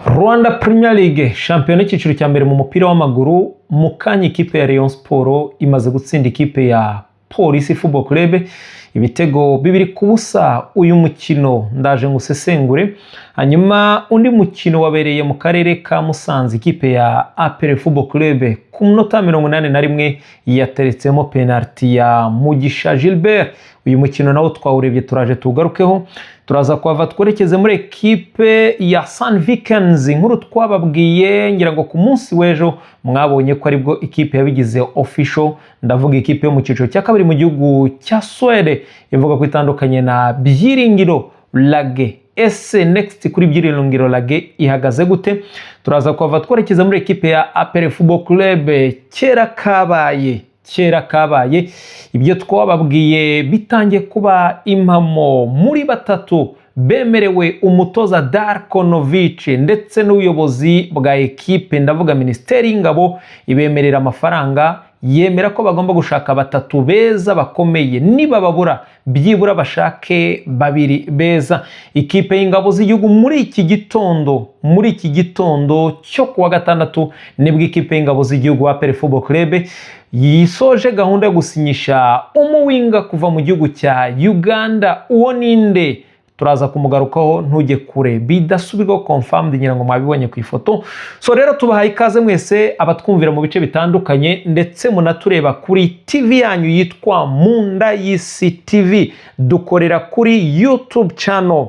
Rwanda Premier League, shampiyona y'icyiciro cya mbere mu mupira w'amaguru. Mu kanya ikipe ya Rayon Sport imaze gutsinda ikipe ya Police Football Club ibitego 2-0. Uyu mukino ndaje ngusesengure. Hanyuma undi mukino wabereye mu karere ka Musanze, ikipe ya APR Football Club ku munota 81 yateretsemo penalty ya Mugisha Gilbert. Uyu mukino nawo twawurebye, turaje tugarukeho. Turaza kuhava twerekeze muri ekipe ya Sandvikens. Inkuru twababwiye, ngira ngo ku munsi w'ejo mwabonye ko aribwo ikipe yabigize official. Ndavuga ikipe yo mu cyiciro cya kabiri mu gihugu cya Suède, ivuga ko itandukanye na Byiringiro Lague. Ese next kuri Byiringiro Lague ihagaze gute? Turaza kuhava twerekeza muri ekipe ya APR Football Club. Kera kabaye, kera kabaye, ibyo twababwiye bitangiye kuba impamo. Muri batatu bemerewe umutoza Darko Novic ndetse n'ubuyobozi bwa ekipe, ndavuga Minisiteri y'Ingabo, ibemerera amafaranga, yemera ko bagomba gushaka batatu beza bakomeye, niba babura byibura bashake babiri beza. Ikipe y'Ingabo z'Igihugu muri iki gitondo cyo kuwa gatandatu, nibwo ikipe y'Ingabo z'Igihugu APR Football Club yisoje gahunda yo gusinyisha umuwinga kuva mu gihugu cya Uganda. Uwo ninde? Turaza kumugarukaho, ntujye kure. Bidasubirwaho, confirmed, ngira ngo mwabibonye ku ifoto. So rero tubahaye ikaze mwese abatwumvira mu bice bitandukanye, ndetse munatureba kuri TV yanyu yitwa Munda y'Isi TV. Dukorera kuri YouTube channel,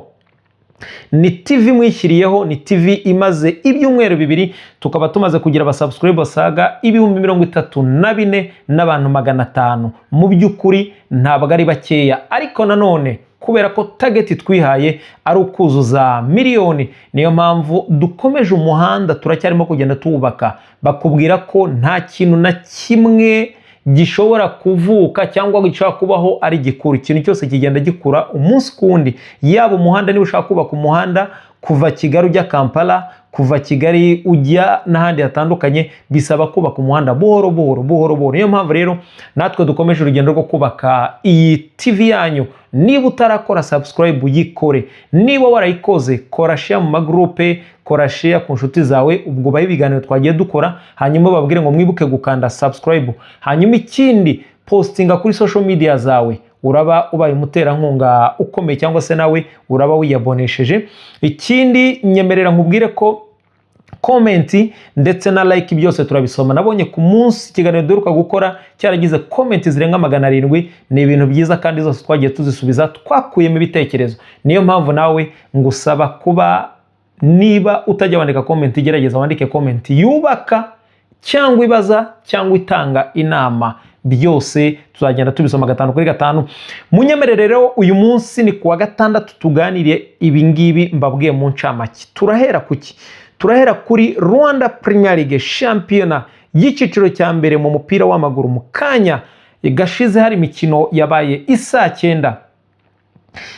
ni TV mwishyiriyeho, ni TV imaze ibyumweru 2, tukaba tumaze kugira abasubscribe basaga 34,500. Mu by'ukuri ntabwo ari bakeya, ariko nanone kubera ko target twihaye ari ukuzuza miliyoni, niyo mpamvu dukomeje umuhanda, turacyarimo kugenda tuwubaka. Bakubwira ko nta kintu na kimwe gishobora kuvuka cyangwa gishobora kubaho ari gikuru. Ikintu cyose kigenda gikura umunsi ku wundi, yaba umuhanda, niba ushaka kubaka umuhanda kuva Kigali ujya Kampala, kuva Kigali ujya n'ahandi hatandukanye, bisaba kubaka umuhanda buhoro buhoro, buhoro buhoro. Niyo mpamvu rero natwe dukomeje urugendo rwo kubaka iyi TV yanyu. Niba utarakora subscribe, uyikore. Niba warayikoze, kora share mu magroupe, kora share ku nshuti zawe, ubwo bahe ibiganiro twagiye dukora, hanyuma babwire ngo mwibuke gukanda subscribe. Hanyuma ikindi, postinga kuri social media zawe, uraba ubaye umuterankunga ukomeye cyangwa se nawe uraba wiyabonesheje. Ikindi, nyemerera nkubwire ko comment ndetse na like byose turabisoma. Nabonye ku munsi ikiganiro duheruka gukora cyaragize comment zirenga 700. Ni ibintu byiza kandi zose twagiye tuzisubiza, twakuyemo ibitekerezo. Niyo mpamvu nawe ngusaba kuba niba utajya wandika comment, gerageza wandike comment yubaka cyangwa ibaza cyangwa itanga inama, byose tuzagenda tubisoma gatanu kuri gatanu. Munyemerere rero, uyu munsi ni kuwa gatandatu, tuganiriye ibi ngibi mbabwiye mu ncamake. Turahera kuki? Turahera kuri Rwanda Premier League, shampiyona y'icyiciro cya mbere mu mupira w'amaguru. Mu kanya gashize hari imikino yabaye isaa 9.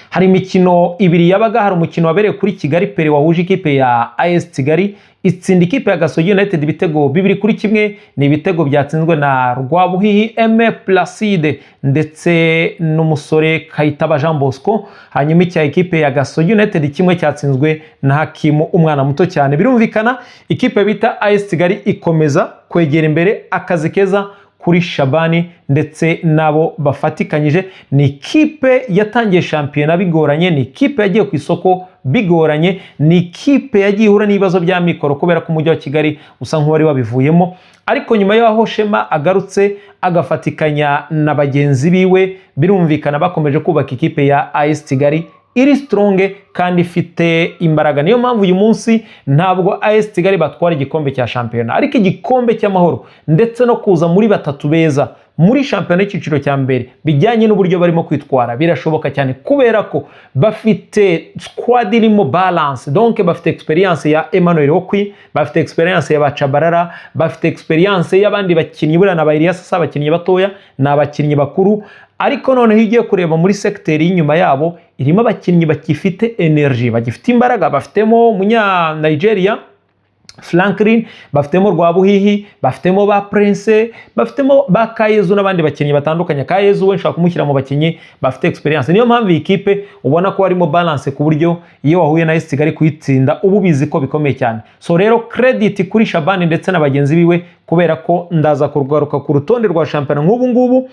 Hari imikino ibiri yabaga. Hari umukino wabereye kuri Kigali Pele wahuje ikipe ya AS Kigali, itsinda ikipe ya Gasogi United ibitego 2-1. Ni ibitego byatsinzwe na Rwabuhihi Aime Placide ndetse n'umusore Kayitaba Jean Bosco. Hanyuma icya ikipe ya Gasogi United kimwe cyatsinzwe na Hakimu, umwana muto cyane. Birumvikana ikipe bita AS Kigali ikomeza kwegera imbere, akazi keza kuri Shabani ndetse n'abo bafatikanyije. Ni ikipe yatangiye shampiyona bigoranye, ni ikipe yagiye ku isoko bigoranye, ni ikipe yagiye ihura n'ibibazo bya mikoro kubera ko umujyi wa Kigali usa nk'uwari wabivuyemo. Ariko nyuma y'aho Shema agarutse agafatikanya na bagenzi biwe, birumvikana bakomeje kubaka ikipe ya AS Kigali iri strong kandi ifite imbaraga. Niyo mpamvu uyu munsi ntabwo AS Kigali batwara igikombe cya shampiyona, ariko igikombe cy'Amahoro ndetse no kuza muri batatu beza muri shampiyona y'icyiciro cya mbere, bijyanye n'uburyo barimo kwitwara, birashoboka cyane kubera ko bafite squad irimo balance. Donc bafite experience ya Emmanuel Okwi, bafite experience ya Bacabarara, bafite experience y'abandi bakinnyi. Buriya na ba Elias si abakinnyi batoya, ni abakinnyi bakuru. Ariko noneho iyo ugiye kureba muri secteur y'inyuma yabo, irimo abakinnyi bagifite energy, bagifite imbaraga. Bafitemo umunya Nigeria Franklin, bafitemo Rwabuhihi, bafitemo ba Prince, bafitemo ba Kayezu n'abandi bakinnyi batandukanye. Kayezu we nshobora kumushyira mu bakinnyi bafite experience. Niyo mpamvu iyi kipe ubona ko harimo balance, ku buryo iyo wahuye na AS Kigali kuyitsinda uba ubizi ko bikomeye cyane. So rero credit kuri Shabani ndetse na bagenzi biwe, kubera ko ndaza kugaruka ku rutonde rwa shampiyona nk'ubu ngubu.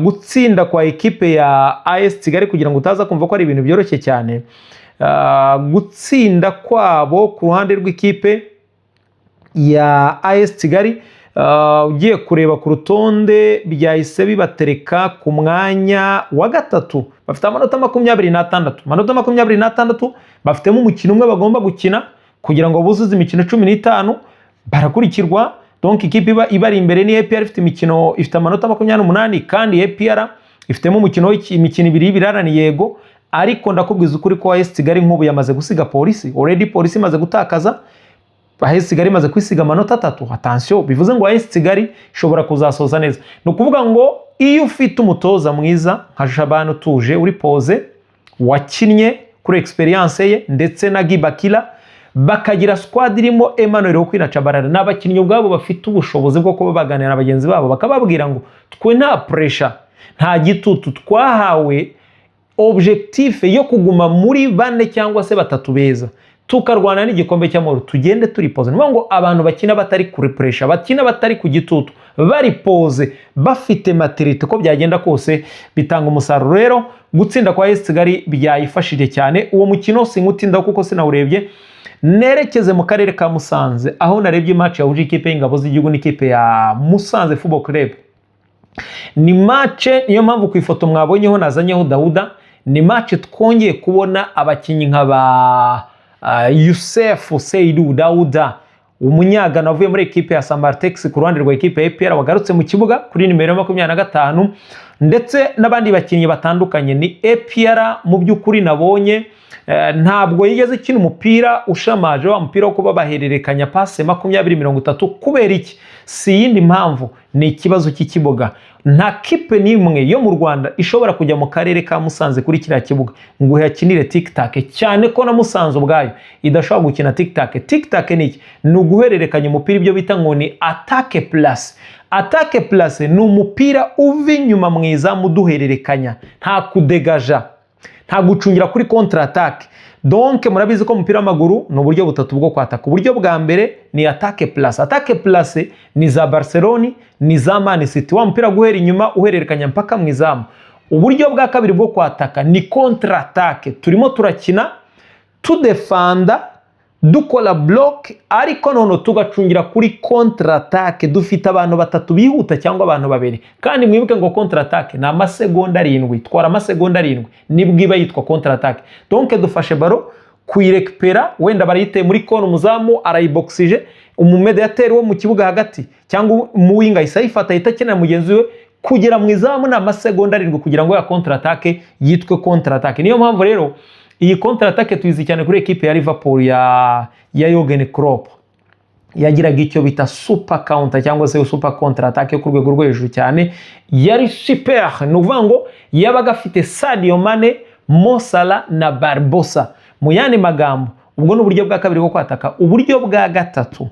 Gutsinda kwa ekipe ya AS Kigali, kugira ngo utaza kumva ko ari ibintu byoroshye cyane, gutsinda kwabo ku ruhande rw'ikipe ya AS Kigali, ugiye kureba ku rutonde, byahise bibatereka ku mwanya wa gatatu. Bafite amanota 26, amanota 26. Bafitemo umukino umwe bagomba gukina kugira ngo buzuze imikino 15. Barakurikirwa, donc ikipe iba ibari imbere ni APR, ifite imikino, ifite amanota 28, kandi APR ifitemo umukino, imikino ibiri y'ibirarane. Yego, ariko ndakubwiza ukuri ko AS Kigali nk'ubu yamaze gusiga Polisi already. Polisi imaze gutakaza, AS Kigali imaze kwisiga amanota 3. Attention, bivuze ngo AS Kigali ishobora kuzasoza neza. Ni ukuvuga ngo iyo ufite umutoza mwiza nka Shabani utuje, uri posé, wakinnye kuri experience ye, ndetse na Gibakila, bakagira squad irimo Emmanuel Okwi na Tchabalala, ni abakinnyi ubwabo bafite ubushobozi bwo kuba baganira na bagenzi babo, bakababwira ngo twe nta pressure, nta gitutu twahawe, objectif yo kuguma muri bane cyangwa se batatu beza, tukarwana n'igikombe cy'amahoro, tugende turi posé. Ni ngo abantu bakina batari kuri pressure, bakina batari ku gitutu, bari posé, bafite maturité, uko byagenda kose bitanga umusaruro. Rero gutsinda kwa AS Kigali byayifashije cyane. Uwo mukino singutindaho kuko sinawurebye. Nerekeze mu karere ka Musanze, aho narebye match yahuje ikipe y'Ingabo z'Igihugu n'ikipe ya Musanze Football Club. Ni match, niyo mpamvu ku ifoto mwabonyeho nazanyeho Dawuda. Ni match twongeye kubona abakinnyi nka ba Yusef Seidu Dawuda, umunyagana wavuye muri ekipe ya Samartex, ku ruhande rwa ekipe ya APR wagarutse mu kibuga kuri nimero 25, ndetse n'abandi bakinnyi batandukanye. Ni APR mu by'ukuri nabonye ntabwo yigeze ikina umupira ushamaje, wa mupira wo kuba bahererekanya passe 20, 30. Kubera iki? Si iyindi mpamvu, ni ikibazo cy'ikibuga. Nta kipe n'imwe yo mu Rwanda ishobora kujya mu karere ka Musanze kuri kiriya kibuga ngo uhakinire tiki-taka, cyane ko na Musanze ubwayo idashobora gukina tiki-taka. Tiki-taka ni iki? Ni uguhererekanya umupira, ibyo bita ngo ni attaque placée. Attaque placée ni umupira uva inyuma mu izamu duhererekanya, nta kudegaja, nta gucungira kuri contre-attaque. Donc murabizi ko umupira w'amaguru ni uburyo butatu bwo kwataka. Uburyo bwa mbere ni attaque placée. Attaque placée ni za Barcelone, ni za Man City, wa mupira guhera inyuma uhererekanya mpaka mu izamu. Uburyo bwa kabiri bwo kwataka ni contre-attaque. Turimo turakina tudefanda, dukora bloc, ariko none tugacungira kuri contre-attaque, dufite abantu batatu bihuta cyangwa abantu babiri. Kandi mwibuke ngo contre-attaque ni amasegonda 7, twara amasegonda 7 nibwo iba yitwa contre-attaque. Donc dufashe ballon kuyirekipera, wenda barayiteye muri corner, umuzamu arayibokisije, umumediyateri wo mu kibuga hagati cyangwa umuwinga ahise ayifata, ahita akenera mugenzi we. Kugera mu izamu ni amasegonda 7 kugira ngo ya contre-attaque yitwe contre-attaque. Niyo mpamvu rero iyi contre-attaque tuyizi cyane kuri ekipe ya Liverpool ya Jurgen Klopp, yagiraga icyo bita super counter cyangwa se super contre-attaque yo ku rwego rwo hejuru cyane, yari super. Ni ukuvuga ngo yabaga afite Sadio Mane, Mo Salah na Barbosa. Mu yandi magambo, ubwo ni uburyo bwa kabiri bwo kwataka. Uburyo bwa gatatu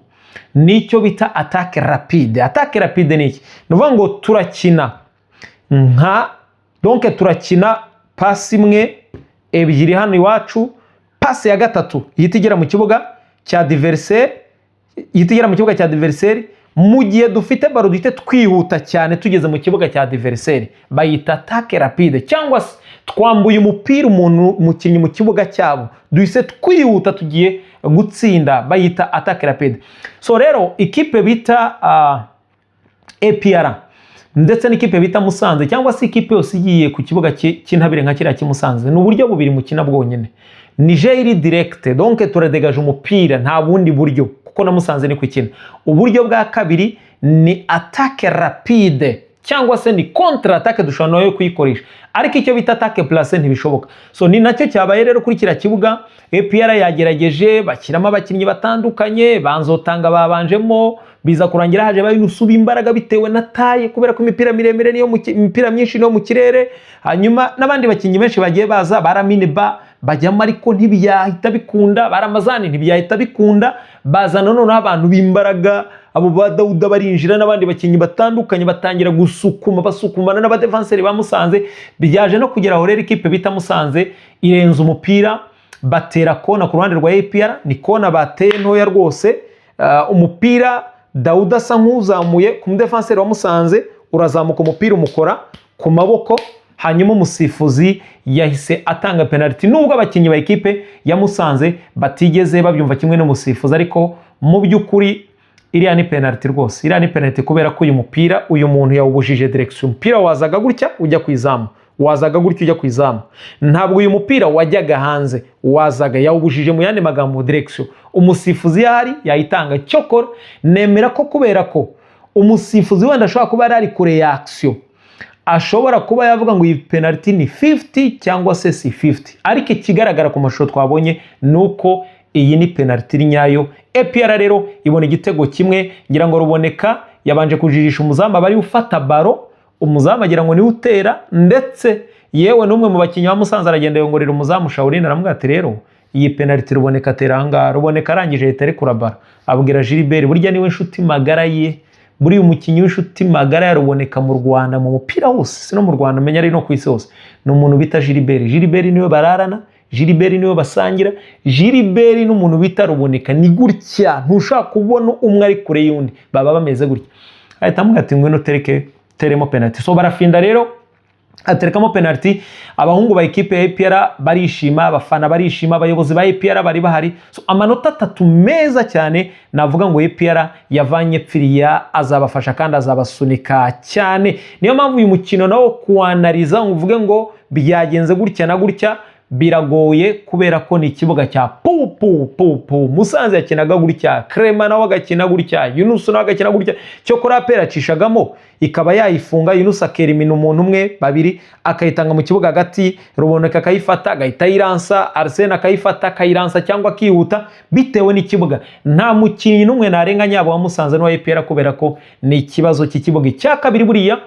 nicyo bita attaque rapide. Attaque rapide ni iki? Ni ukuvuga ngo turakina nka, donc turakina pasi imwe, ebyiri hano iwacu, pasi ya gatatu ihita igera mu kibuga cya adversaire, ihita igera mu kibuga cya adversaire. Mu gihe dufite ballon duhite twihuta cyane tugeze mu kibuga cya adversaire, bayita attaque rapide. Cyangwa se twambuye umupira umuntu, umukinnyi mu kibuga cyabo, duhise twihuta tugiye gutsinda, bayita attaque rapide. So rero ikipe bita APR ndetse n'ikipe bita Musanze, cyangwa se ikipe yose igiye ku kibuga cy'intabire nka kiriya cy'i Musanze, ni uburyo bubiri mukina bwonyine: ni jeu direct, donc turadegaje umupira, nta bundi buryo, kuko na Musanze ni ikina. Uburyo bwa kabiri ni attaque rapide cyangwa se ni contre-attaque, dushobora nayo kuyikoresha, ariko icyo bita attaque placée ntibishoboka. So ni nacyo cyabaye rero kuri kiriya kibuga. APR yagerageje, bashyiramo abakinnyi batandukanye, banzotanga babanjemo, biza kurangira haje bayinusuba imbaraga bitewe na taille, kubera ko imipira miremire niyo imipira myinshi niyo mu kirere. Hanyuma n'abandi bakinnyi benshi bagiye baza, baramine ba Bajyamo ariko ntibiyahita bikunda, baramazani ntibiyahita bikunda. Bazana noneho abantu b'imbaraga, abo ba Dawuda barinjira n'abandi bakinnyi batandukanye, batangira gusukuma, basukumana n'abadefanseri ba Musanze. Byaje no kugera aho rero ikipe bita Musanze irenza umupira, batera kona ku ruhande rwa APR. Ni kona bateye ntoya rwose. Umupira Dawuda asa nk'uzamuye ku mudefanseri wa Musanze, urazamuka, umupira umukora ku maboko, hanyuma umusifuzi yahise atanga penaliti, nubwo abakinnyi ba ekipe ya Musanze batigeze babyumva kimwe n'umusifuzi. Ariko mu by'ukuri iriya ni penaliti rwose, iriya ni penaliti, kubera ko uyu mupira uyu muntu yawubujije direction. Umupira wazaga gutya ujya ku izamu, wazaga gutya ujya ku izamu, ntabwo uyu mupira wajyaga hanze, wazaga, yawubujije mu yandi magambo direction. Umusifuzi yahari yayitanga. Cyokora nemera ko kubera ko umusifuzi wenda ashobora kuba yari ari kure ya action, ashobora kuba yavuga ngo iyi penaliti ni 50 cyangwa se si 50. Ariko ikigaragara ku mashusho twabonye ni uko iyi ni penaliti nyayo. APR rero ibona igitego kimwe. Ngira ngo Ruboneka yabanje kujijisha umuzamu, aba ari ufata ballon, umuzamu agira ngo niwe utera. Ndetse yewe n'umwe mu bakinnyi ba Musanze aragenda yongorera umuzamu Shaolin, aramubwira ati: "Rero iyi penaliti Ruboneka atera ahangaha." Ruboneka arangije ahita arekura ballon, abwira Gilbert, burya niwe nshuti magara ye. Buriya umukinnyi w'inshuti magara ya Ruboneka mu Rwanda, mu mupira wose, si no mu Rwanda, umenya ari no ku isi hose, ni umuntu bita Gilbert. Gilbert niwe bararana, Gilbert niwe basangira. Gilbert n'umuntu bita Ruboneka ni gutya, ntushobora kubona umwe ari kure y'undi, baba bameze gutya. Ahita amubwira ati: "Ngwino utereke, teremo penaliti." So barafinda rero, aterekamo penaliti. Abahungu ba ekipe ya APR barishima, abafana barishima, abayobozi ba APR bari bahari. So, amanota 3 meza cyane navuga ngo APR yavanye pfiriya, azabafasha kandi azabasunika cyane. Niyo mpamvu uyu mukino nawo kuwanariza ngo uvuge ngo byagenze gutya na gutya biragoye, kubera ko ni ikibuga cya pu pu pu pu. Musanze yakinaga gutya, Krema nawe agakina gutya, Yunusu nawe agakina gutya. Cyokora APR acishagamo ikaba yayifunga, Yunusu akerimina umuntu umwe, babiri, akayitanga mu kibuga hagati, Ruboneka akayifata agahita ayiransa, Arsene akayifata akayiransa cyangwa akihuta bitewe n'ikibuga. Nta mukinnyi n'umwe narenganya, yaba wa Musanze n'uwa APR, kubera ko ni ikibazo cy'ikibuga. Icya kabiri, buriya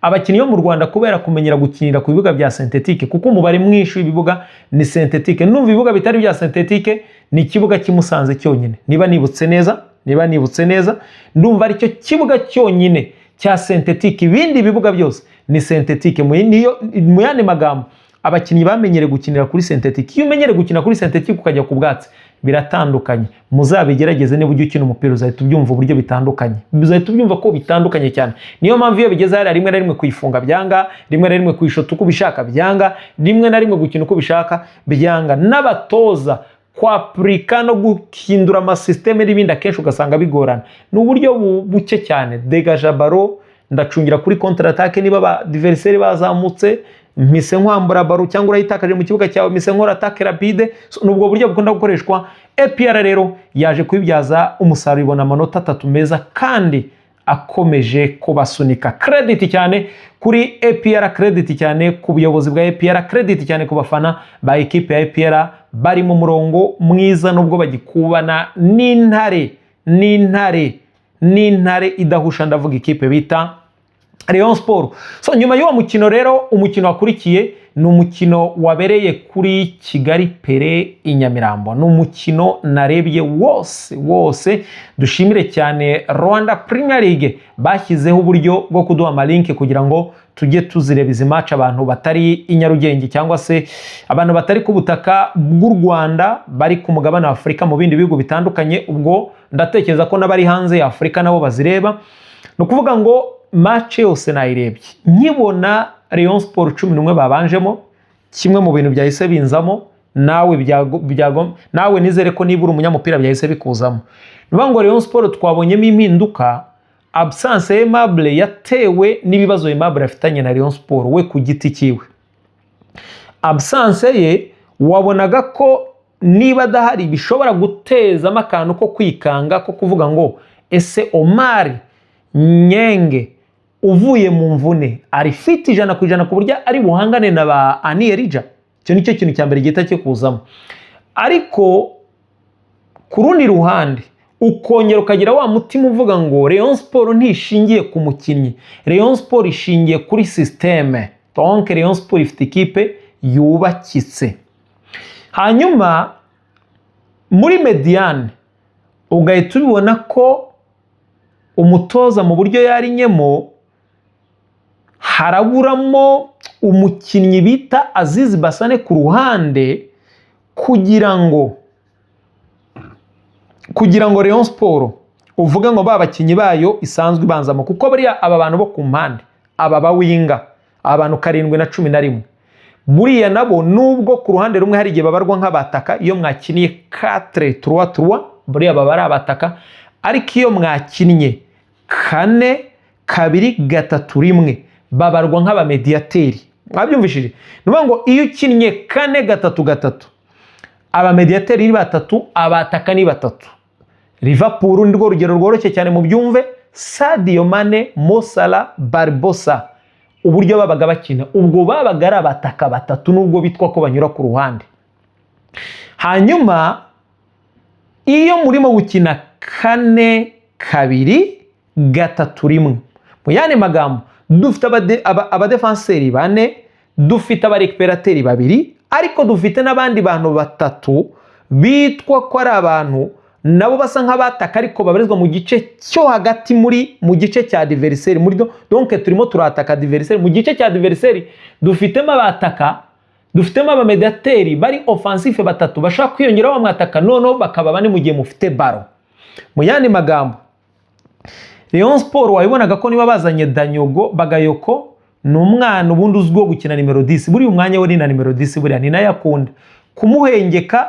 abakinnyi bo mu Rwanda, kubera kumenyera gukinira ku bibuga bya synthétique, kuko umubare mwinshi w'ibibuga ni synthétique, numva ibibuga bitari bya synthétique ni ikibuga cy'i Musanze cyonyine, niba nibutse neza. Niba nibutse neza, ndumva aricyo kibuga cyonyine cya synthétique, ibindi bibuga byose ni synthétique. Mu yandi magambo, abakinnyi bamenyereye gukinira kuri synthétique. Iyo umenyereye gukina kuri synthétique ukajya ku bwatsi, biratandukanye. Muzabigerageze, niba ujya ukina umupira uzahita ubyumva uburyo bitandukanye, uzahita ubyumva ko bitandukanye cyane. Niyo mpamvu iyo bigeze hariya, rimwe na rimwe kuyifunga byanga, rimwe na rimwe kuyishota uko ubishaka byanga, rimwe na rimwe gukina uko ubishaka byanga, n'abatoza kwapurika no guhindura amasisiteme n'ibindi akenshi ugasanga bigorana. Ni uburyo buke cyane degaja ballon, ndacungira kuri contre-attaque, niba ba adversaire bazamutse mpise nkwambura ballon, cyangwa urayitakaje mu kibuga cyawe mpise nkora attaque rapide. So, ni ubwo buryo bukunda gukoreshwa. APR rero yaje kubibyaza umusaruro, ibona amanota 3 meza kandi akomeje kubasunika. Credit cyane kuri APR, credit cyane ku buyobozi bwa APR, credit cyane ku bafana ba ekipe ya APR, bari mu murongo mwiza nubwo bagikubana n'intare, n'intare, n'intare idahusha, ndavuga ikipe bita Rayon Sport. So nyuma y'uwo mukino rero, umukino wakurikiye ni umukino wabereye kuri Kigali Pele i Nyamirambo. Ni umukino narebye wose wose. Dushimire cyane Rwanda Premier League bashyizeho uburyo bwo kuduha ama link kugira ngo tujye tuzireba izi match, abantu batari i Nyarugenge cyangwa se abantu batari ku butaka bw'u Rwanda, bari ku mugabane wa Afurika mu bindi bihugu bitandukanye. Ubwo ndatekereza ko n'abari hanze ya Afurika nabo bazireba. Ni ukuvuga ngo match yose nayirebye. Nkibona Rayon Sport 11 babanjemo, kimwe mu bintu byahise binzamo, nawe byago, nawe nizere ko niba uri umunyamupira byahise bikuzamo, ni ukuvuga ngo Rayon Sport twabonyemo impinduka. Absence ya Aimable yatewe n'ibibazo Aimable afitanye na Rayon Sport we ku giti cyiwe. Absence ye wabonaga ko niba adahari bishobora gutezamo akantu ko kwikanga, ko kuvuga ngo: "Ese Omar Nyenge uvuye mu mvune ari fit 100% ku buryo ari buhangane na ba Ani Erija?" Icyo nicyo kintu cya mbere gihita kikuzamo. Ariko ku rundi ruhande ukongera ukagira wa mutima uvuga ngo Rayon Sport ntishingiye ku mukinnyi, Rayon Sport ishingiye kuri système. Donc Rayon Sport ifite ikipe yubakitse. Hanyuma muri médiane ugahita ubibona ko umutoza mu buryo yarinyemo haraburamo umukinnyi bita Aziz Basane ku ruhande, kugira ngo Rayon Sport uvuge ngo ba bakinnyi bayo isanzwe ibanzamo, kuko buriya aba bantu bo ku mpande, aba bawinga, abantu 7 na 11, buriya nabo nubwo ku ruhande rumwe hari igihe babarwa nk'abataka iyo mwakiniye 4-3-3, buriya baba ari abataka, ariko iyo mwakinnye 4-2-3-1 babarwa nk'abamediyateri. Mwabyumvishije? Ni ukuvuga ngo iyo ukinnye 4-3-3, abamediyateri ni batatu, abataka ni batatu. Liverpool ni rwo rugero rworoshye cyane mu byumve. Sadio Mane, Mo Salah, Barbosa, uburyo babaga bakina ubwo babaga ari abataka batatu nubwo bitwa ko banyura ku ruhande. Hanyuma iyo murimo gukina 4-2-3-1, mu yandi magambo dufite abadefanseri bane, dufite abarekiperateri babiri, ariko dufite n'abandi bantu batatu bitwa ko ari abantu nabo basa nk'abataka ariko babarizwa mu gice cyo hagati, muri mu gice cya adversaire. Muri donc turimo turataka adversaire, mu gice cya adversaire dufitemo abataka, dufitemo abamediateri bari offensif batatu bashobora kwiyongeraho bamwataka, noneho bakaba bane mu gihe mufite ballon. Mu yandi magambo, Rayon Sport wabibonaga ko niba bazanye Danyogo Bagayoko, ni umwana ubundi uzwiho gukina nimero 10, buriya umwanya we ni na nimero 10, buriya ni nayo akunda kumuhengeka.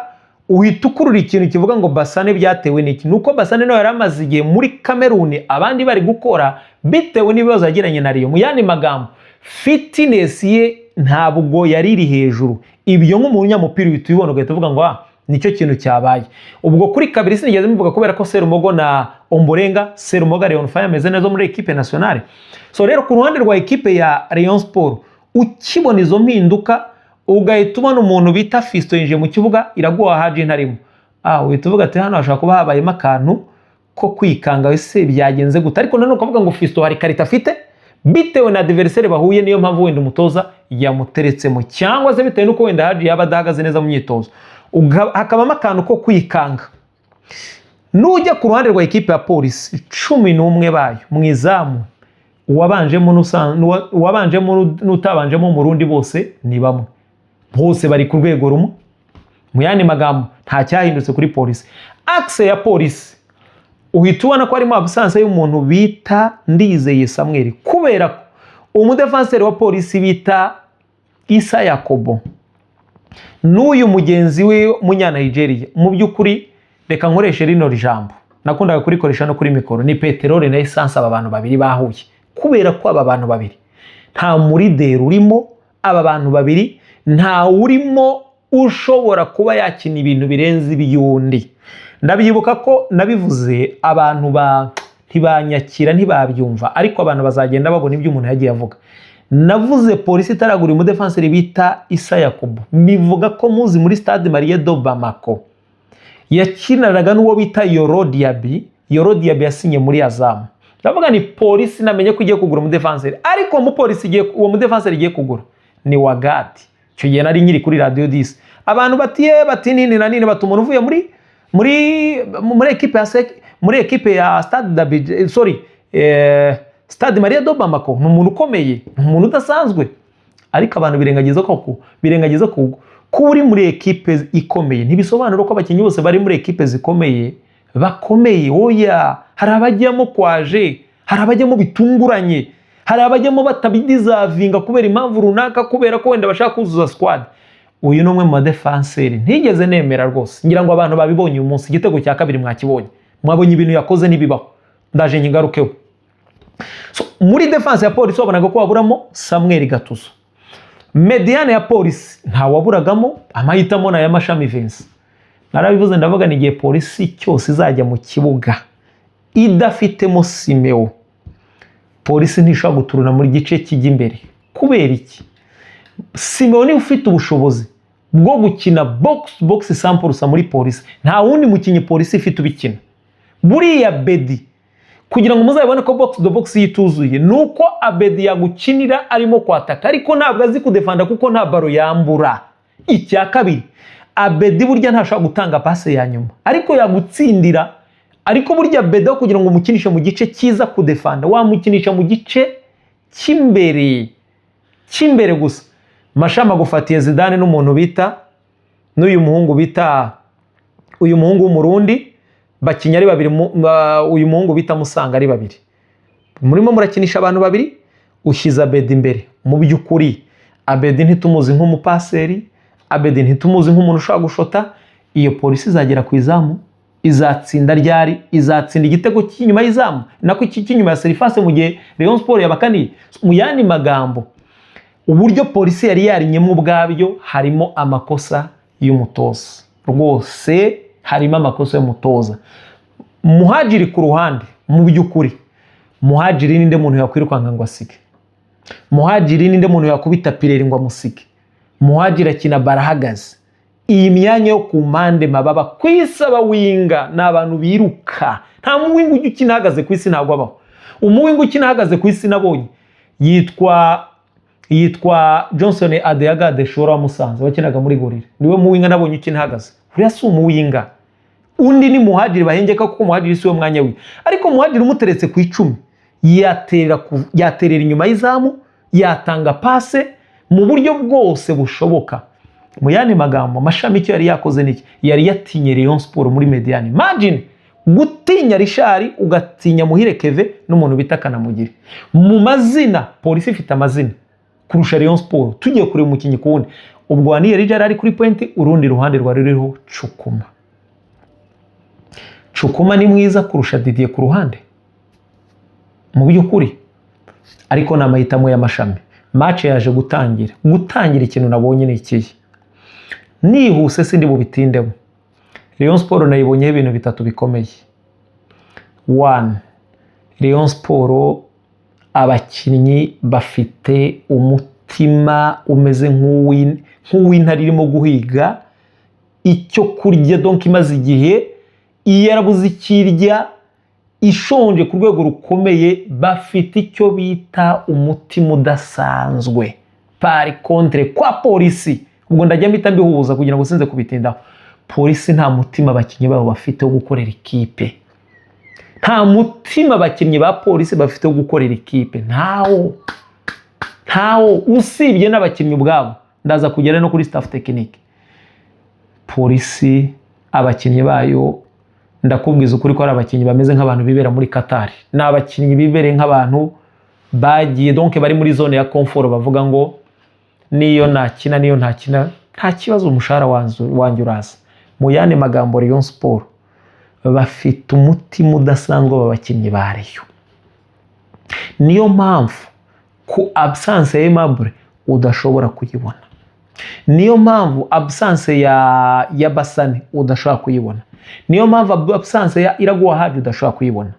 Uhita ukurura ikintu kivuga ngo Basane byatewe n'iki? Ni uko Basane nawe yari amaze igihe muri Kameruni abandi bari gukora, bitewe n'ibibazo yagiranye na Rayon. Mu yandi magambo, fitness ye ntabwo yari iri hejuru. Ibyo nk'umunyamupira uhita ubibona, ugahita uvuga ngo ah, nicyo kintu cyabaye. Ubwo kuri kabiri sinigeze mbivuga kubera ko Serumogo na Omborenga, Serumogo Rayon Fire ameze neza muri équipe nationale. So rero ku ruhande rwa équipe ya Rayon Sport, ukibona izo mpinduka, ugahita ubona umuntu bita Fiston yinjiye mu kibuga, Iraguha Haji ntarimo, ah, uhita uvuga ati hano hashobora kuba habayemo akantu ko kwikanga, ese byagenze gute? Ariko nanone ukavuga ngo Fiston hari qualité afite, bitewe na adversaire bahuye, niyo mpamvu wenda umutoza yamuteretsemo, cyangwa se bitewe n'uko wenda Haji yaba adahagaze neza mu myitozo, hakabamo akantu ko kwikanga. Nujya ku ruhande rwa ekipe ya Polisi, 11 bayo mu izamu, uwabanjemo n'utabanjemo mu rundi bose ni bamwe, bose bari ku rwego rumwe. Mu yandi magambo, nta cyahindutse kuri Polisi. Axe ya Polisi uhita ubona ko harimo absence y'umuntu bita Ndizeye Samuel, kubera ko umudefanseri wa Polisi bita Isa Yakobo n'uyu mugenzi we Munyanigeria, mu by'ukuri reka nkoreshe rino jambo nakundaga kurikoresha no kuri mikoro, ni peteroli na essence. Aba bantu babiri bahuye, kubera ko aba bantu babiri nta murideri urimo, aba bantu babiri nta urimo ushobora kuba yakina ibintu birenze iby'undi. Ndabyibuka ko nabivuze, abantu ba ntibanyakira, ntibabyumva, ariko abantu bazagenda babona ibyo umuntu yagiye avuga. Navuze Polisi itaragura umudefanseri bita Isa Yakubu, bivuga ko muzi muri Stade Malien de Bamako yakinanaga n'uwo bita Yoro Diaby. Yoro Diaby yasinye muri Azam. Ndavuga ni Polisi namenye ko igiye kugura umudefanseri, ariko uwo mupolisi igiye, uwo mudefanseri igiye kugura ni Wagadi. Icyo gihe nari nkiri kuri Radiyo 10. Abantu batiye bati nini na nini, bati umuntu uvuye muri ekipe ya sek, muri ekipe ya Stade d'Abidjan, sorry, Stade Malien de Bamako, ni umuntu ukomeye, ni umuntu udasanzwe. Ariko abantu birengagiza ko kuba uri muri ekipe ikomeye ntibisobanura ko abakinnyi bose bari muri ekipe zikomeye bakomeye. Oya, hari abajyamo kwaje, hari abajyamo bitunguranye, hari abajyamo batabidizavinga kubera impamvu runaka, kubera ko wenda bashaka kuzuza squad. Uyu ni umwe mu badefanseri ntigeze nemera rwose. Ngira ngo abantu babibonye uyu munsi, igitego cya kabiri mwakibonye, mwabonye ibintu yakoze ntibibaho, ndaje nkigarukeho. So, muri défense ya Polisi wabonaga ko waburamo Samuel Gatuzo. Médiane ya Polisi ntawaburagamo, amahitamo ni aya Mashami Vincent. Narabivuze, ndavuga ni igihe Polisi cyose izajya mu kibuga idafitemo Simeo, Polisi ntishobora guturuna muri gice kijya imbere. Kubera iki? Simeo niba ufite ubushobozi bwo gukina box box sampurusa muri Polisi, nta wundi mukinnyi Polisi ifite ubikina. Buriya Bedi, kugira ngo muzabibone ko box to box yituzuye, ni uko Abedi yagukinira arimo kwataka, ariko ntabwo azi kudefanda kuko nta ballon yambura. Icya kabiri, Abedi burya ntashobora gutanga passe ya nyuma, ariko yagutsindira. Ariko burya Abedi, aho kugira ngo umukinishe mu gice cyiza kudefanda, wamukinisha mu gice cy'imbere gusa. Mashami agufatiye Zidane n'umuntu bita n'uyu muhungu bita uyu muhungu w'Umurundi, bakinnyi ari babiri, uyu muhungu bita Musanga ari babiri. Murimo murakinisha abantu babiri, ushyize Abedi imbere. Mu by'ukuri Abedi ntitumuzi nk'umupaseri, Abedi ntitumuzi nk'umuntu ushobora gushota. Iyo Polisi izagera ku izamu, izatsinda ryari? Izatsinda igitego cy'inyuma y'izamu, nako iki cy'inyuma ya surface, mu gihe Rayon Sport yabakaniye? Mu yandi magambo, uburyo Polisi yari yarinyemo ubwabyo harimo amakosa y'umutoza. Rwose harimo amakosa y'umutoza. Muhajiri ku ruhande, mu by'ukuri Muhajiri ninde muntu yakwirukanka ngo asige? Muhajiri ninde muntu yakubita pireri ngo amusige? Muhajiri akina barahagaze. Iyi myanya yo ku mpande, mababa, ku isi abawinga ni abantu biruka. Nta muwinga ujya ukina ahagaze ku isi, ntabwo abaho. Umuwinga ukina ahagaze ku isi nabonye yitwa Johnson Adeaga Deshora wa Musanze, wakinaga muri Gorilla. Niwe muwinga nabonye ukina ahagaze. Uriya si umuwinga. Undi ni Muhajiri bahengeka, kuko Muhajiri si we mwanya we. Ariko Muhajiri umuteretse ku 10, yaterera inyuma y'izamu, yatanga passe mu buryo bwose bushoboka. Mu yandi magambo, Mashami icyo yari yakoze niki? Yari yatinye Rayon Sport muri médiane. Imagine gutinya Richard, ugatinya Muhire Keve n'umuntu bita Kanamugire. Mu mazina, Polisi ifite amazina kurusha Rayon Sport. Tugiye kureba umukinnyi ku wundi, ubwo Waniye Richard ari kuri pointe, urundi ruhande rwari ruriho Cukuma. Cukuma ni mwiza kurusha Didier ku ruhande mu by'ukuri, ariko ni amahitamo y'Amashami. Match yaje gutangira, ikintu nabonye ni ikihe? Nihuse, sindi bubitindemo. Rayon Sport nayibonyeho ibintu bitatu bikomeye. One, Rayon Sport abakinnyi bafite umutima umeze nk'uw'intare irimo guhiga icyo kurya, donc imaze igihe iyo yarabuze icyo irya, ishonje ku rwego rukomeye. Bafite icyo bita umutima udasanzwe. Par contre, kwa Polisi, ubwo ndajya mpita mbihuza kugira ngo sinze kubitindaho, Polisi nta mutima abakinnyi babo bafite wo gukorera ikipe. Nta mutima abakinnyi ba Polisi bafite wo gukorera ikipe, ntawo, ntawo. Usibye n'abakinnyi ubwabo, ndaza kugera no kuri staff technique. Polisi abakinnyi bayo, ndakubwiza ukuri ko ari abakinnyi bameze nk'abantu bibera muri Qatar. Ni abakinnyi bibereye nk'abantu bagiye, donc bari muri zone ya confort, bavuga ngo niyo nakina, niyo ntakina, nta kibazo, umushahara wanjye uraza. Mu yandi magambo, Rayon Sport bafite umutima udasanzwe w'abakinnyi ba Rayon. Niyo mpamvu ku absence ya Aimable udashobora kuyibona, niyo mpamvu absence ya Basane udashobora kuyibona, niyo mpamvu absence ya Iraguha Haji udashobora kuyibona.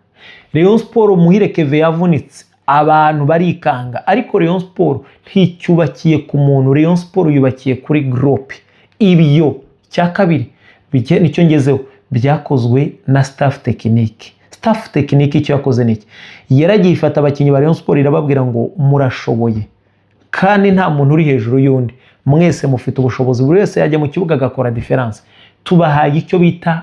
Rayon Sport, Muhire Keve yavunitse, abantu barikanga, ariko Rayon Sport nticyubakiye ku muntu, Rayon Sport yubakiye kuri groupe. Ibyo cya kabiri nicyo ngezeho, byakozwe na staff technique. Staff technique icyo yakoze niki? Yaragiye ifata abakinnyi ba Rayon Sport, irababwira ngo murashoboye kandi nta muntu uri hejuru y'undi, mwese mufite ubushobozi, buri wese yajya mu kibuga agakora différence. Tubahaye icyo bita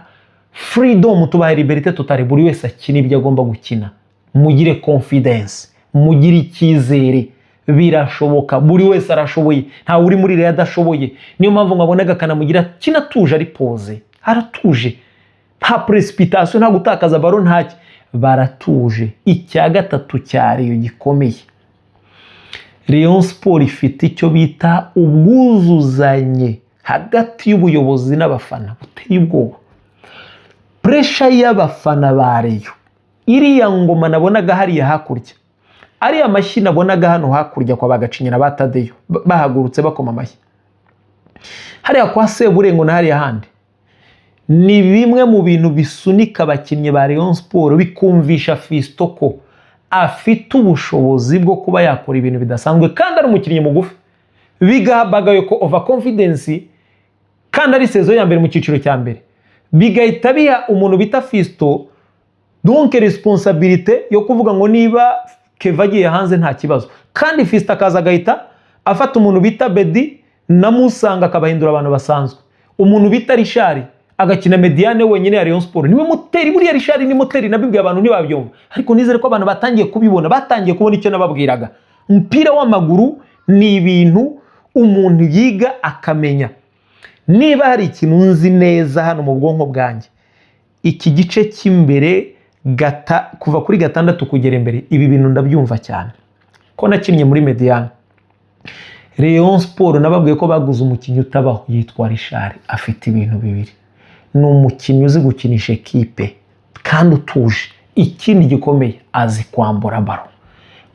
freedom, tubahaye liberté totale, buri wese akina ibyo agomba gukina. Mugire confidence, mugire icyizere, birashoboka, buri wese arashoboye, ntawe uri muri Rayon adashoboye. Niyo mpamvu mwabonaga Kanamugira akina atuje, ari posé, aratuje, nta précipitation, nta gutakaza ballon, ntacyo, baratuje. Icya gatatu cya Rayon gikomeye, Rayon Sport ifite icyo bita ubwuzuzanye hagati y'ubuyobozi n'abafana buteye ubwoba. Pressure y'abafana ba Rayon, iriya ngoma nabonaga hariya hakurya, ariya mashyi nabonaga hano hakurya kwa Bagacinya na ba Tadeyo bahagurutse bakoma amashyi, hariya kwa Seburengo na hariya handi, ni bimwe mu bintu bisunika abakinnyi ba Rayon Sport, bikumvisha Fiston ko afite ubushobozi bwo kuba yakora ibintu bidasanzwe kandi ari umukinnyi mugufi, bigaha Bagayoko over confidence kandi ari saison ya mbere mu cyiciro cya mbere, bigahita biha umuntu bita Fiston donc responsabilité yo kuvuga ngo niba Keva agiye hanze nta kibazo, kandi Fiston akaza agahita afata umuntu bita Bedi na Musanga akabahindura abantu basanzwe. Umuntu bita Richard agakina médiane wenyine ya Rayon Sport, niwe moteri. Buriya Richard ni moteri, nabibwiye abantu ntibabyumva, ariko nizere ko abantu batangiye kubibona, batangiye kubona icyo nababwiraga. Umupira w'amaguru ni ibintu umuntu yiga akamenya. Niba hari ikintu nzi neza hano mu bwonko bwanjye, iki gice cy'imbere gata, kuva kuri gatandatu kugera imbere, ibi bintu ndabyumva cyane ko nakinnye muri médiane. Rayon Sport nababwiye ko baguze umukinnyi utabaho yitwa Richard. Afite ibintu bibiri: ni umukinnyi uzi gukinisha ekipe kandi utuje. Ikindi gikomeye, azi kwambura ballon.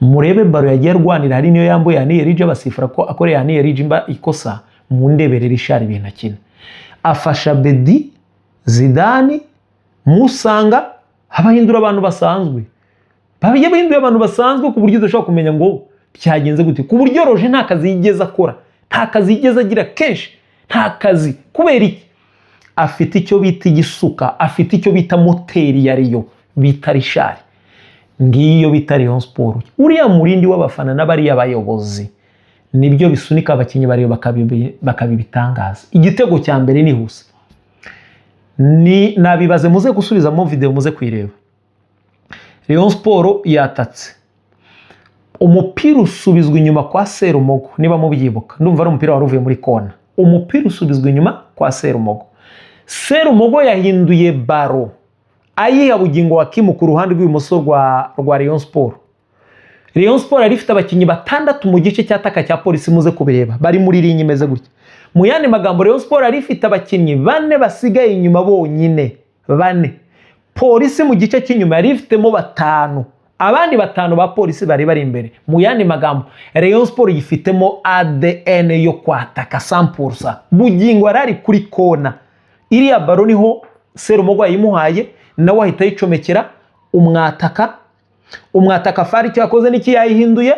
Murebe ballon yagiye arwanira, hari niyo yambuye Haniye Rije, basifura ko akoreye Haniye Rije imba ikosa. Mundebere Richard ibintu akina, afasha Bedi Zidane Musanga, abahindura abantu basanzwe, bahinduye abantu basanzwe ku buryo udashobora kumenya ngo byagenze gute, ku buryo Roje nta kazi yigeze akora, nta kazi yigeze agira kenshi, nta kazi. Kubera iki? Afite icyo bita igisuka, afite icyo bita moteri ya Rayon bita Richard. Ngiyo bita Rayon Sport. Uriya murindi w'abafana n'abariya bayobozi nibyo bisunika abakinnyi ba Rayon bakabibitangaza. Igitego cya mbere nihuse ni nabibaze, muze gusubizamo video muze kuyireba. Rayon Sport yatatse, umupira usubizwa inyuma kwa Serumogo. Niba mubyibuka, ndumva ari umupira wari uvuye muri kona. Umupira usubizwa inyuma kwa Serumogo. Serumogo yahinduye ballon ayiha Bugingo Hakimu ku ruhande rw'ibumoso rwa Rayon Sport. Rayon Sport yari ifite abakinnyi batandatu mu gice cy'ataka cya Polisi, muze kubireba, bari muri ligne imeze gutya. Mu yandi magambo, Rayon Sport yari ifite abakinnyi bane basigaye inyuma bonyine, bane. Polisi mu gice cy'inyuma yari ifitemo batanu, abandi batanu ba Polisi bari bari imbere. Mu yandi magambo, Rayon Sport yifitemo ADN yo kwataka 100%. Bugingo yari ari kuri kona, iriya ballon niho Serumogo yayimuhaye, nawe ahita ayicomekera umwataka. Umwataka Fari icyo yakoze niki? Yayihinduye.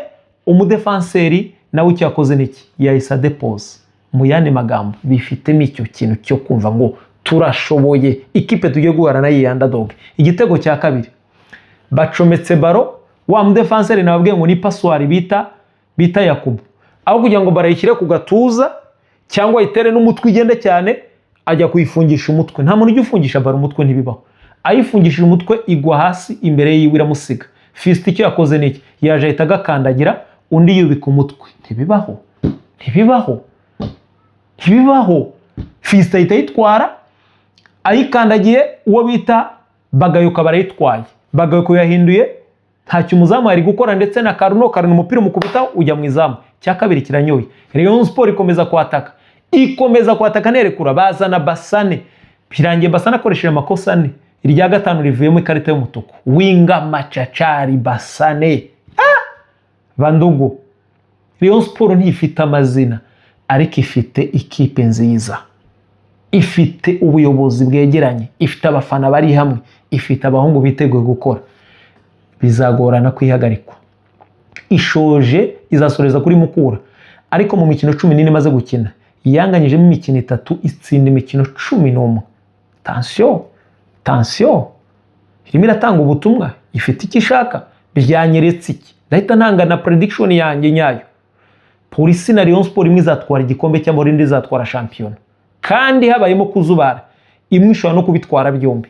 Umudefanseri nawe icyo yakoze niki? Yahise adepoza. Mu yandi magambo, bifitemo icyo kintu cyo kumva ngo turashoboye, ikipe tugiye guhura nayo iyi underdog. Igitego cya kabiri, bacometse ballon wa mudefanseri nababwiye ngo ni passoir bita Yakubu. Aho kugira ngo barayishyire ku gatuza cyangwa ayitere n'umutwe igende cyane, ajya kuyifungisha umutwe. Nta muntu ujya ufungisha ballon umutwe, ntibibaho. Ayifungishije umutwe igwa hasi imbere yiwe iramusiga. Fiston icyo yakoze ni iki? Yaje ahita agakandagira, undi yubika umutwe. Ntibibaho, ntibibaho, ntibibaho. Fiston ahita ayitwara ayikandagiye, uwo bita Bagayuka barayitwaye. Bagayuka yahinduye, ntacyo umuzamu yari gukora, ndetse na Karuno Karuno umupira umukubita ujya mu izamu. Cya kabiri kiranyoye. Rayon Sport ikomeza kwataka, ikomeza kwataka, nerekura, bazana Basane. Birangiye Basane akoresheje amakosa ane, irya gatanu rivuyemo ikarita y'umutuku. Winga machachari Basane, ah! Bandugu, Rayon Sport ntifite amazina, ariko ifite ikipe nziza, ifite ubuyobozi bwegeranye, ifite abafana bari hamwe, ifite abahungu biteguye gukora. Bizagorana kwihagarikwa. Ishoje izasoreza kuri Mukura, ariko mu mikino 14 imaze gukina yanganyijemo imikino itatu, itsinda imikino 11. Attention, attention, irimo iratanga ubutumwa, ifite icyo ishaka. Byanyeretse iki? Ndahita ntanga na prediction yanjye nyayo. Polisi na Rayon Sport, imwe izatwara igikombe cy'amahoro, indi izatwara shampiyona, kandi habayemo kuzubara, imwe ishobora no kubitwara byombi.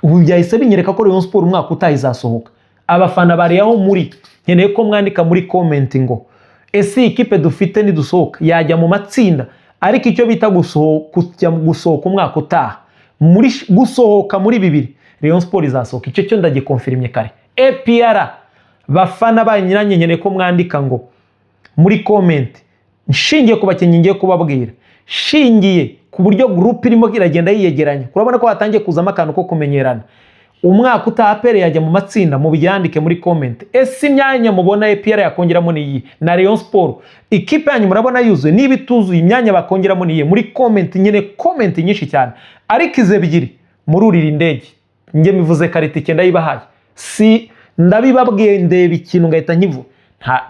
Ubu byahise binyereka ko Rayon Sport umwaka utaha izasohoka. Abafana bari aho muri, nkeneye ko mwandika muri comment ngo ese iyi kipe dufite nidusohoka yajya mu matsinda? Ariko icyo bita kujya gusohoka umwaka utaha, muri gusohoka muri bibiri, Rayon Sport izasohoka, icyo cyo ndagikonfirimye kare. APR bafana banyu, nkeneye ko mwandika ngo muri comment, nshingiye ku bakinnyi ngiye kubabwira, shingiye ku buryo groupe irimo iragenda yiyegeranya, urabona ko hatangiye kuzamo akantu ko kumenyerana, umwaka utaha APR yajya mu matsinda? Mubyandike muri comment. Ese imyanya mubona APR yakongeramo ni iyi? Na Rayon Sport, ikipe yanyu murabona yuzuye? Niba ituzuye, imyanya bakongeramo ni iyi? Muri comment nyine, comment nyinshi cyane. Ariko izi ebyiri mururira indege, njye mivuze kare, itike ndayibahaye. Si ndabibabwiye, ndeba ikintu ngahita nkivuga.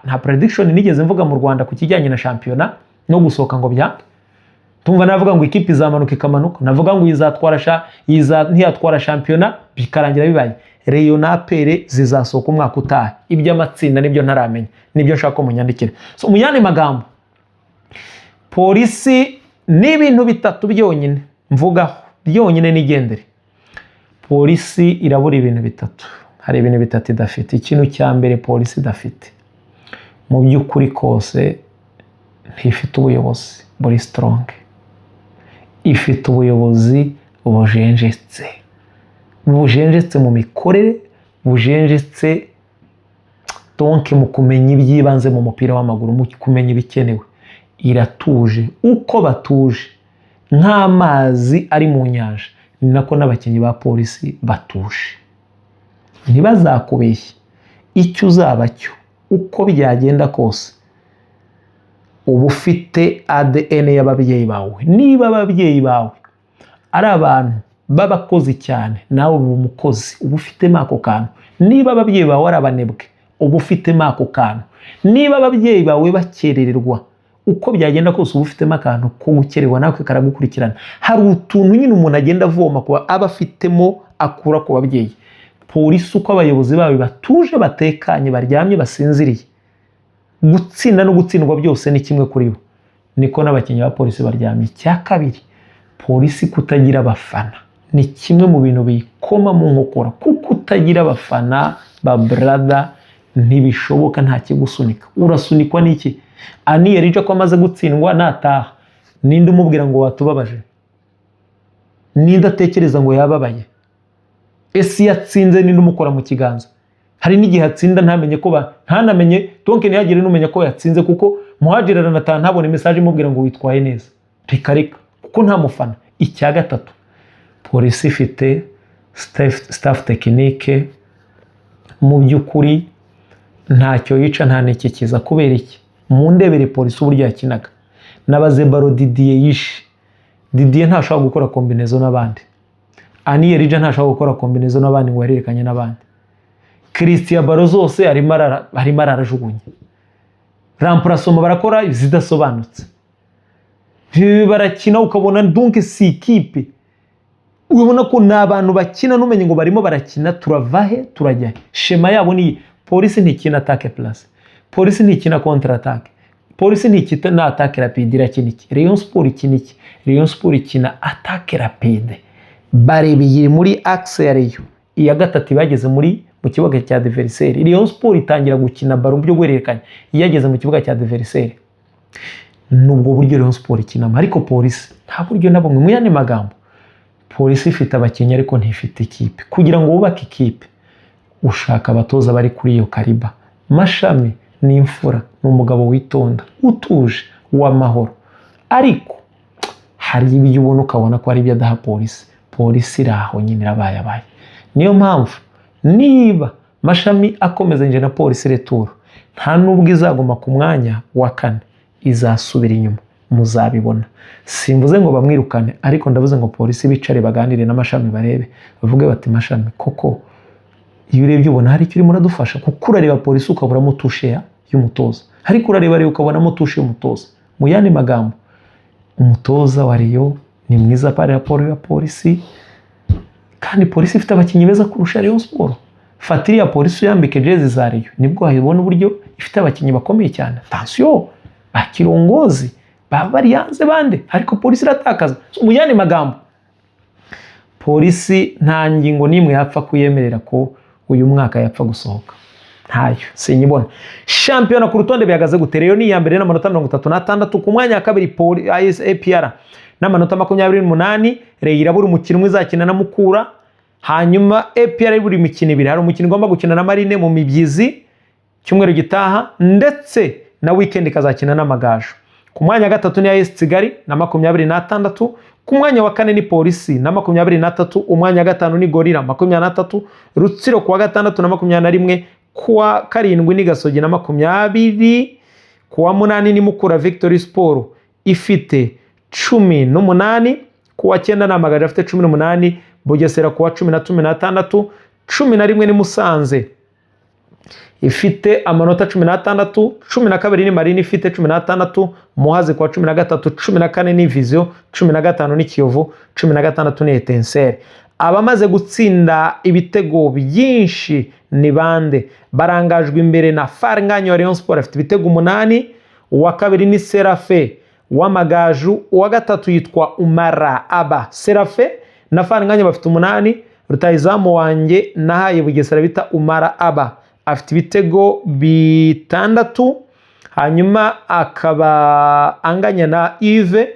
Nta prediction nigeze mvuga mu Rwanda ku kijyanye na shampiyona no gusohoka ngo byange. Tumva navuga ngo ikipe izamanuka ikamanuka, navuga ngo izatwara sha iza ntiyatwara shampiyona, bikarangira bibaye. Rayon na APR zizasohoka umwaka utaha. Iby'amatsinda nibyo ntaramenya, nibyo nshaka ko munyandikira. So, mu yandi magambo, Polisi Ni ibintu bitatu byonyine mvugaho, byonyine nigendere. Polisi irabura ibintu bitatu, hari ibintu bitatu idafite. Ikintu cya mbere polisi idafite mu by'ukuri kose, ntifite ubuyobozi buri strong, ifite ubuyobozi bujenjetse, bujenjetse mu mikorere, bujenjetse donc mu kumenya iby'ibanze mu mupira w'amaguru, mu kumenya ibikenewe. Iratuje, uko batuje nk'amazi ari mu nyanja, ni nako n'abakinnyi ba Polisi batuje. Ntibazakubeshye, icyo uzaba cyo uko byagenda kose uba ufite ADN y'ababyeyi bawe. Niba ababyeyi bawe ari abantu b'abakozi cyane, nawe uba umukozi, uba ufitemo ako kantu. Niba ababyeyi bawe ari abanebwe, uba ufitemo ako kantu. Niba ababyeyi bawe bakerererwa, uko byagenda kose uba ufitemo akantu ko gukererwa, nawe karagukurikirana. Hari utuntu nyine umuntu agenda avoma kuba aba afitemo, akura ku babyeyi. Polisi, uko abayobozi bayo batuje, batekanye, baryamye, basinziriye, gutsinda no gutsindwa byose ni kimwe kuri bo, niko n'abakinnyi ba Polisi baryamye. Icya kabiri, Polisi kutagira abafana ni kimwe mu bintu biyikoma mu nkokora, kuko utagira abafana ba brother ntibishoboka, nta kigusunika. Urasunikwa n'iki? Ani Erija ko amaze gutsindwa, nataha ninde umubwira ngo watubabaje? Ninde atekereza ngo yababaye? Ese iyo atsinze ninde umukora mu kiganza? Hari n'igihe atsinda ntamenye ko ba ntanamenye, donc ntihagire n'umenya ko yatsinze, kuko Muhajiri aranataha ntabone message imubwira ngo witwaye neza. Reka reka, kuko nta mufana. Icya gatatu, Polisi ifite staff technique mu by'ukuri ntacyo yica nta n'ikikiza. Kubera iki? Mu ndebere Polisi uburyo yakinaga, n'abaze baro Didier yishe. Didier ntashobora gukora combinaison n'abandi, Ani Erija ntashobora gukora combinaison n'abandi ngo yahererekanye n'abandi. Christian baro zose arimo ararajugunya, remplacement barakora zidasobanutse, barakina ukabona donc si ikipe, ubona ko ni abantu bakina ntumenye ngo barimo barakina, turava he, turajya he, schéma yabo ni. Polisi ntikina attaque placée, Polisi ntikina contre attaque, Polisi ntikina na attaque rapide. Irakina iki? Rayon Sport ikina iki? Rayon Sport ikina attaque rapide, barebeye muri axe ya Rayon, iya gatatu bageze muri mu kibuga cya adversaire. Rayon Sport itangira gukina ballon byo guhererekanya iyo yageze mu kibuga cya adversaire. Nubwo buryo Rayon Sport ikinamo, ariko Polisi nta buryo na bumwe. Mu yandi magambo, Polisi ifite abakinnyi ariko ntifite ikipe. Kugira ngo wubake ikipe ushaka abatoza bari kuri iyo calibre. Mashami ni imfura, ni umugabo witonda, utuje, w'amahoro, ariko hari ibyo ubona ukabona ko ari ibyo adaha Polisi. Polisi iri aho nyine, irabayabaye. Niyo mpamvu niba Mashami akomezanyije na Polisi retour, nta nubwo izaguma ku mwanya wa kane, izasubira inyuma, muzabibona. Simvuze ngo bamwirukane, ariko ndavuze ngo Polisi bicare baganire n'Amashami, barebe, bavuge bati: "Mashami, koko iyo urebye ubona hari icyo urimo uradufasha?" Kuko urareba Polisi ukaburamo touche y'umutoza, ariko urareba rero ukabonamo touche y'umutoza. Mu yandi magambo, umutoza wa Rayon ni mwiza par rapport ya Polisi, kandi Polisi ifite abakinnyi beza kurusha Rayon Sport. Fata iriya Polisi uyambike jezi za Rayon, nibwo wayibona uburyo ifite abakinnyi bakomeye cyane. Attention, ba Kirongozi baba bari hanze bande, ariko Polisi iratakaza. So, mu yandi magambo, Polisi nta ngingo n'imwe yapfa kuyemerera ko uyu mwaka yapfa gusohoka, ntayo, sinyibona. Shampiyona ku rutonde bihagaze gute? Rayon ni iya mbere n'amanota 36. Ku mwanya wa kabiri APR n'amanota 28. Rayon irabura umukino umwe, izakina na Mukura. Hanyuma APR ibura imikino ibiri, hari umukino igomba gukina na Marine mu mibyizi cyumweru gitaha, ndetse na weekend ikazakina n'Amagaju. Ku mwanya wa gatatu ni AS Kigali na 26. Ku mwanya wa kane ni Polisi na 23. Umwanya wa gatanu ni Gorilla, 23. Rutsiro ku wa gatandatu na 21. Ku wa karindwi ni Gasogi na 20. Ku wa munani ni Mukura Victory Sport ifite 18. Ku wa cyenda ni Amagaju afite 18. Bugesera ku wa 10 na 16. 11 ni Musanze ifite amanota 16. 12 ni Marine ifite 16. Muhazi ku wa 13. 14 ni Vision, 15 ni Kiyovu, 16 ni Etincelles. Abamaze gutsinda ibitego byinshi ni bande? Barangajwe imbere na Faringanya wa Rayon Sport, afite ibitego 8. Uwa kabiri ni Serafe w'Amagaju. Uwa gatatu yitwa Umara Aba Serafe na Faranganya bafite 8. Rutahizamu wanjye nahaye Bugesera bita Umara Aba afite ibitego 6, hanyuma akaba anganya na Yves.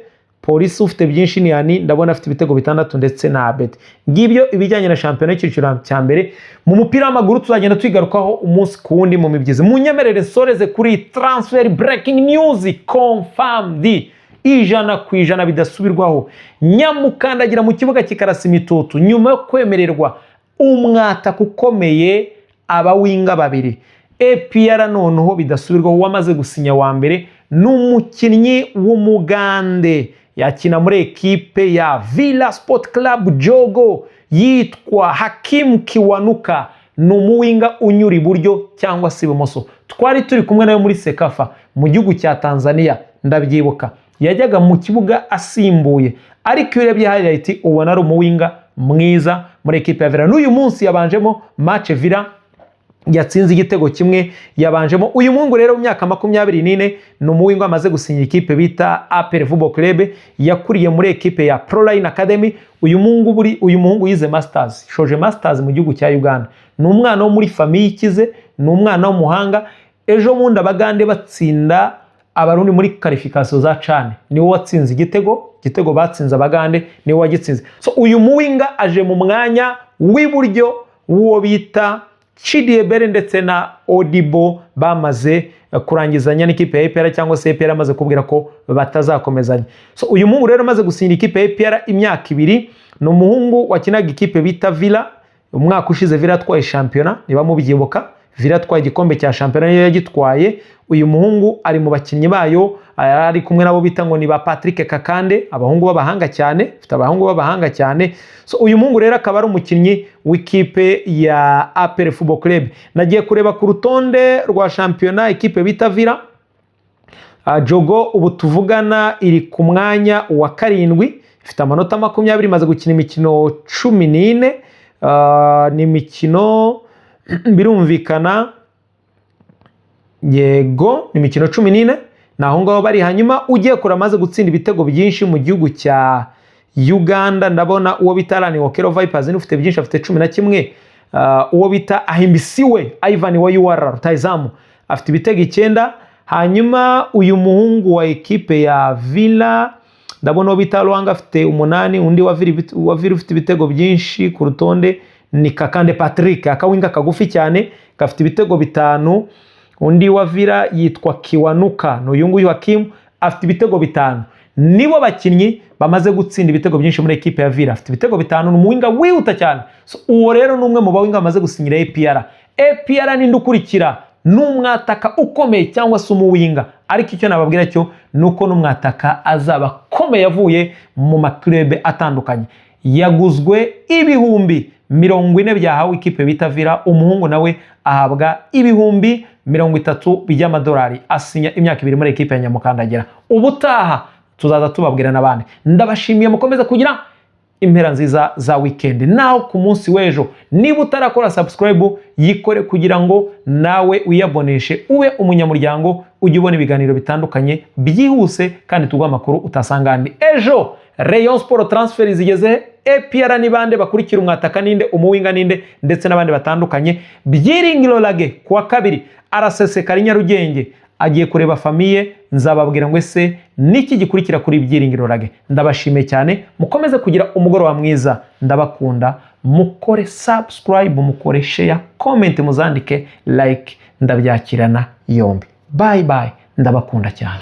Polisi ufite byinshi ni Yani, ndabona afite ibitego 6 ndetse na Abedi. Ngibyo ibijyanye na shampiyona y'icyiciro cya mbere mu mupira w'amaguru, tuzagenda tuyigarukaho umunsi ku wundi mu mibyizi. Munyemerere nsoreze kuri transfer breaking news confirmed 100% bidasubirwaho. Nyamukandagira mu kibuga kikarasa imitutu nyuma yo kwemererwa umwataka ukomeye, abawinga babiri APR. Noneho bidasubirwaho, wamaze gusinya wa mbere ni umukinnyi w'Umugande, yakina muri ekipe ya Villa Sport Club Jogo, yitwa Hakim Kiwanuka. Ni umuwinga unyura iburyo cyangwa se ibumoso. Twari turi kumwe nawe muri CECAFA mu gihugu cya Tanzania, ndabyibuka yajyaga mu kibuga asimbuye, ariko iyo urebye highlight ubona ari umuwinga mwiza muri ekipe ya Villa. N'uyu munsi yabanjemo match Villa yatsinze igitego kimwe, yabanjemo. Uyu muhungu rero mu myaka 24 ni umuwinga amaze gusinya ikipe bita APR Football Club. Yakuriye muri ekipe ya Proline Academy. Uyu muhungu yize masters, shoje masters mu gihugu cya Uganda. Ni umwana wo muri famille ikize, ni umwana w'umuhanga. Ejo bundi Abagande batsinda Abarundi muri qualification za CHAN, niwe watsinze igitego batsinze Abagande, niwe wagitsinze. So uyu muwinga aje mu mwanya w'iburyo w'uwo bita Chidiebere ndetse na Odibo bamaze kurangizanya n'ikipe ya APR, cyangwa se APR amaze kubwira ko batazakomezanya. So uyu muhungu rero amaze gusinyira ikipe ya APR imyaka 2, ni umuhungu wakinaga ikipe bita Villa. Umwaka ushize Villa atwaye shampiyona, niba mubyibuka, Villa atwaye igikombe cya shampiyona, niyo yagitwaye. Uyu muhungu ari mu bakinnyi bayo, ari kumwe nabo bita ngo ni ba Patrick Kakande, abahungu b'abahanga cyane, afite abahungu b'abahanga cyane. So uyu muhungu rero akaba ari umukinnyi w'ikipe ya APR Football Club. Nagiye kureba ku rutonde rwa shampiyona, ikipe bita Villa Jogo ubu tuvugana iri ku mwanya wa 7, ifite amanota 20, imaze gukina imikino 14. Ni imikino birumvikana, yego, ni imikino 14, ni aho ngaho bari. Hanyuma ugiye kure amaze gutsinda ibitego byinshi mu gihugu cya Uganda, ndabona uwo bita Allan Okello Vipers ni ufite byinshi, afite 11. Uwo bita Ahimbisiwe Ivan wa UR rutahizamu afite ibitego 9. Hanyuma uyu muhungu wa ekipe ya Villa, ndabona uwo bita Rwanga afite 8. Undi wa Villa ufite ibitego byinshi ku rutonde ni Kakande Patrick, akawinga kagufi cyane, gafite ibitego 5. Undi wa Villa yitwa Kiwanuka, ni uyu nguyu Hakim, afite ibitego 5. Nibo bakinnyi bamaze gutsinda ibitego byinshi muri ekipe ya Villa. Afite ibitego 5, ni umuwinga wihuta cyane. So, uwo rero ni umwe mu bawinga bamaze gusinyira APR. APR ninde ukurikira? Ni umwataka ukomeye cyangwa se umuwinga, ariko icyo nababwira cyo ni uko n'umwataka azaba akomeye, avuye mu maklube atandukanye. Yaguzwe 40,000 byahawe ikipe bita Villa, umuhungu nawe ahabwa 30,000 by'amadolari, asinya imyaka 2 muri ekipe ya Nyamukandagira. Ubutaha tuzaza tubabwira n'abandi. Ndabashimiye, mukomeze kugira impera nziza za weekend. Naho ku munsi w'ejo, niba utarakora subscribe, yikore kugira ngo nawe wiyaboneshe, ube umunyamuryango, ujye ubona ibiganiro bitandukanye byihuse kandi tuguha amakuru utasanga ahandi. Ejo Rayon Sport transfer zigeze, APR ni bande bakurikira, umwataka ninde, umuwinga ninde, ndetse n'abandi batandukanye. Byiringiro Lague kuwa kabiri arasesekara i Nyarugenge, agiye kureba famille. Nzababwira ngo ese niki gikurikira kuri Byiringiro Lague. Ndabashimiye cyane, mukomeze kugira umugoroba mwiza, ndabakunda. Mukore subscribe, mukore share, comment muzandike, like, ndabyakirana yombi. Bye bye, ndabakunda cyane.